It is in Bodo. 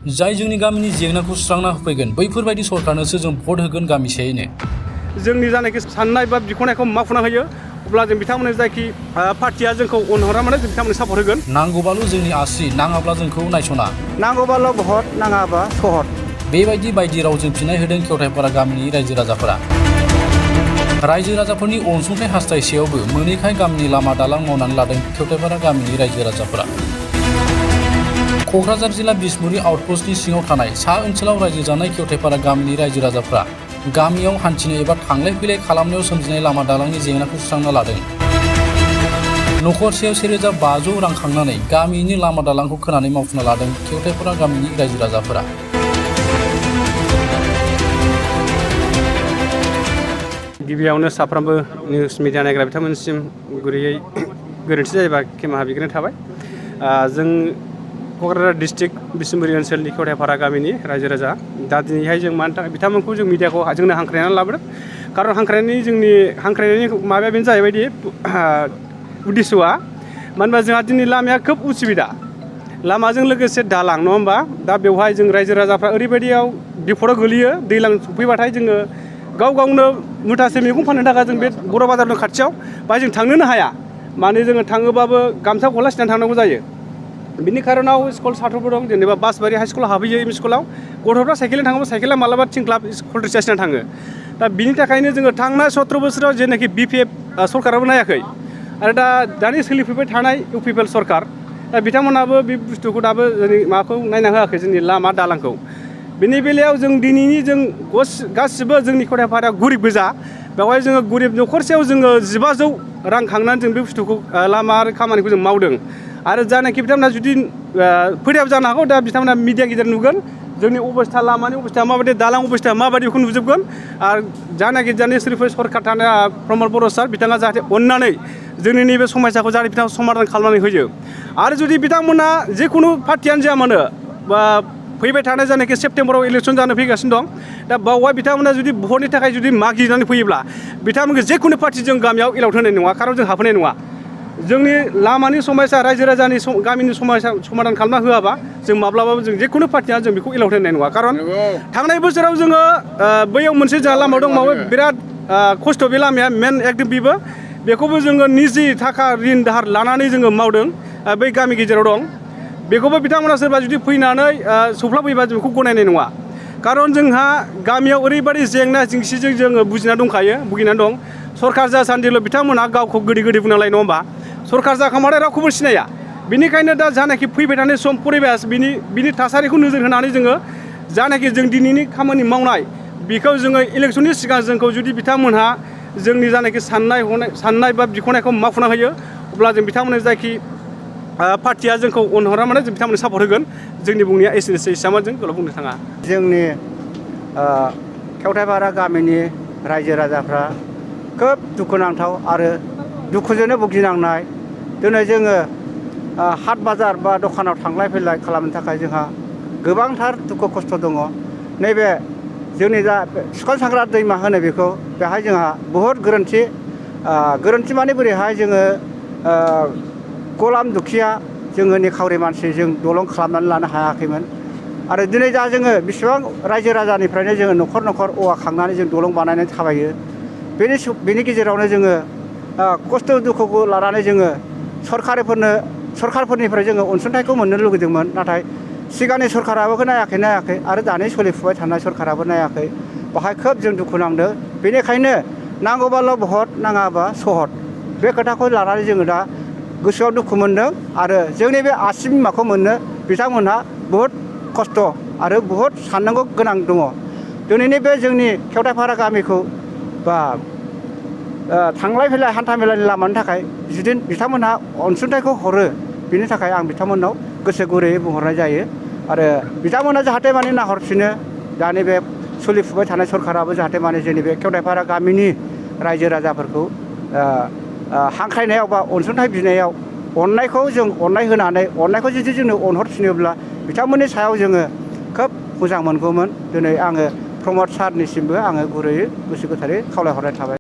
जाय जोंनि गामिनि जेंनाखौ सुस्रांना होफैगोन बैफोरबायदि सरकारनोसो जों भट होगोन गामिसेयैनो। जोंनि जानाखि साननाय बा बिख'नायखौ मावफुंना होयो अब्ला जों बिथांमोननो जायखि पार्टिया जोंखौ अनहरा माने जों बिथांमोननो सापर्ट होगोन। नांगौबाल' जोंनि आसि, नाङाब्ला जोंखौ नायस'ना। नांगौबाल' भट, नाङाबा सहर। बेबायदि बायदि रावजों फिन्नाय होदों खेवथायपारा गामिनि रायजो राजाफोरा। रायजो राजाफोरनि अनसुंथाइ हास्थायसेयावबो मोनैखाय गामिनि लामा दालां मावनानै लादों खेवथायपारा गामिनि रायजो राजाफोरा। क'क्राझार जिल्ला बिसमुरि आउटपस्टनि सिङाव थानाय सा ओनसोलाव रायजो जानाय खेवथायपारा गामिनि रायजो राजाफोरा गामियाव हान्थिनो एबा थांलाय फैलाय खालामनायाव सोमजिनाय लामा दालांनि जेंनाखौ सुस्रांना लादों। नखरसेयाव 1,500 रां खांनानै गामिनि लामा दालांखौ खोनानै मावफुंना लादों खेवथायपारा गामिनि रायजो राजाफोरा। गिबियावनो साफ्रोमबो निउस मिडिया नायग्रा बिथांमोनसिम गुरैयै गोरोन्थि जायोबा खेमाहा बिग्रोनाय थाबाय। जों क'क्राझार डिस्ट्रिक्ट बिसमुरि ओनसोलनि खेवथायपारा गामिनि रायजो राजा दा दिनैहाय जों मानि थाखाय बिथांमोनखौ जों मिडियाखौ जोंनो हांख्रायनानै लाबोदों। खारन हांख्रायनायनि माबाया बेनो जाहैबायदि उद्देश्यआ मानो होनबा जोंहा दिनै लामाया खोब उसुबिदा, लामाजों लोगोसे दालां नङा होमबा। दा बेवहाय जों रायजो राजाफ्रा ओरैबायदियाव बिपदाव गोलैयो, दैज्लां सफैबाथाय जोङो गावनो मुथासे मैगं फाननो थाखाय जों बे बर' बाजार दं खाथियाव बाहाय जों थांनोनो हाया। माने जोङो थाङोबाबो गामसा गस्ला सिनानै थांनांगौ जायो। बिनि खारनाव स्कुल साथ्रफोर दं, जेनेबा बासबारि हाइ स्कुलाव हाबहैयो एम इ स्कुलाव, गथ'फ्रा साइकेलजों थाङोबा साइकेला मालाबा थिंख्लाब कलट्रिसिया सिनानै थाङो। दा बिनि थाखायनो जोङो थांनाय 17 बोसोराव जेनाखि BPF सरकाराबो नायाखै आरो दानि सोलिफैबाय थानाय UPPL सरकार, दा बिथांमोनाबो बे बुस्थुखौ दाबो जोंनि माबाखौ नायना होआखै, जोंनि लामा दालांखौ। बेनि बेलायाव जों दिनैनि जों गासिबो जोंनि खेवथायपाराया गरिब गोजा, बेवहाय जोङो गरिब न'खरसेयाव जोङो 1,500 रां खांनानै जों बे बुस्थुखौ लामा आरो खामानिखौ जों मावदों। आरो जानाखि बिथांमोना जुदि फैयाबो जानो हागौ, दा बिथांमोना मिडिया गिदिर नुगोन जोंनि अबस्था, लामानि अबस्था माबायदि, दालां अबस्था माबायदि बेखौ नुजोबगोन। आरो जानाखि सोलिफैनाय सरकार थानाय प्रमद बर' सार, बिथाङा जाहाथे अननानै जोंनि नैबे समस्याखौ जाहाथे बिथाङा समाधान खालामनानै होयो। आरो जुदि बिथांमोना जिखुनु पार्टियानो जाया मानो बा फैबाय थानाय जानाखि सेप्तेम्बराव इलेक्सन जानो फैगासिनो दं, दा बावहाय बिथांमोना जुदि भटनि थाखाय जुदि मागिनानै फैयोब्ला बिथांमोनखौ जिखुनु पार्टि जों गामियाव एलाउड होनाय नङा, खारन जों हाबहोनाय नङा। जोंनि लामानि समस्या, रायजो राजानि गामिनि समस्या समाधान खालामना होआबा जों माब्लाबाबो जों जिखुनु पार्टिया जों बेखौ एलाउड होनाय नङा। खारन थांनाय बोसोराव जोङो बैयाव मोनसे जोंहा लामा दं, माबा बिराद खस्थ' बे लामाया मेन एकदम बेखौबो जोङो निजि थाखा रिन दाहार लानानै जोङो मावदों। बै गामि गेजेराव दं, बेखौबो बिथांमोना सोरबा जुदि फैनानै सौफ्लाफैबा जों बेखौ गनायनाय नङा। खारन जोंहा गामियाव ओरैबायदि जेंना जेंसिजों जोङो भुगिनानै दं। सरकार जासान्दिल' बिथांमोनहा गावखौ गोदै बुंना लायो नङा होमबा। सरकार जाखांबाथाय रावखौबो सिनाया। बेनिखायनो दा जानाखि फैबाय थानाय सम परिबेस, बिनि थासारिखौ नोजोर होनानै जोङो जानाखि जों दिनैनि खामानि मावनाय बेखौ जोङो इलेक्सननि सिगां जोंखौ जुदि बिथांमोनहा जोंनि जानाखि साननाय बा बिख'नायखौ मावफुंना होयो अब्ला जों बिथांमोननो जायखि पार्टिया जोंखौ अनहरा माने जों बिथांमोननो सापर्ट होगोन। जोंनि बुंनाया एसेनोसै, एसेबां जों गोलाव बुंनो थाङा। जोंनि खेवथायपारा गामिनि रायजो राजाफ्रा खोब दुखुनांथाव आरो दुखुजोंनो भुगिनांनाय। दिनै जोङो हाट बाजार बा दखानाव थांलाय फैलाय खालामनो थाखाय जोंहा गोबांथार दुखु खस्थ' दङ। नैबे जोंनि जा सुखान साग्रा दैमा होनो बेखौ, बेहाय जोंहा बहुद गोरोन्थि माने बोरैहाय जोङो गलाम दुखिया, जोङो निखावरि मानसि, जों दलं खालामनानै लानो हायाखैमोन। आरो दिनै दा जोङो बेसेबां रायजो राजानिफ्रायनो जोङो न'खर औवा खांनानै जों दलं बानायनानै थाबायो। बेनि गेजेरावनो जोङो खस्थ' दुखुखौ लानानै जोङो सरकारफोरनिफ्राय जोङो अनसुंथाइखौ मोननो लुगैदोंमोन। नाथाय सिगांनि सरकाराबो नायाखै आरो दानि सोलिफुबाय थानाय सरकाराबो नायाखै। बाहाय खोब जों दुखु नांदों। बेनिखायनो नांगौबाल' भट, नाङाबा सहर, बे खोथाखौ लानानै जोङो दा गोसोआव दुखु मोनदों। आरो जोंनि बे आसि बिमाखौ मोननो बिथांमोनहा बहुद खस्थ' आरो बहुद साननांगौ गोनां दङ। दिनैनि बे जोंनि खेवथायपारा गामिखौ बा थांलाय फैलाय हान्था मेलानि लामानि थाखाय जुदि बिथांमोनहा अनसुंथाइखौ हरो, बिनि थाखाय आं बिथांमोननाव गोसो गुरैयै बुंहरनाय जायो। आरो बिथांमोना जाहाथे माने नाहरफिनो, दानि बे सोलिफुबाय थानाय सरकाराबो जाहाथे माने जोंनि बे खेवथायपारा गामिनि रायजो राजाफोरखौ हांख्रायनायाव बा अनसुंथाइ बिनायाव अननायखौ जुदि जोंनो अनहरफिनोब्ला बिथांमोननि सायाव जोङो खोब मोजां मोनगौमोन। दिनै आङो प्रमद सारनिसिमबो आङो गुरैयै गोसो गोथारै खावलायहरनाय थाबाय।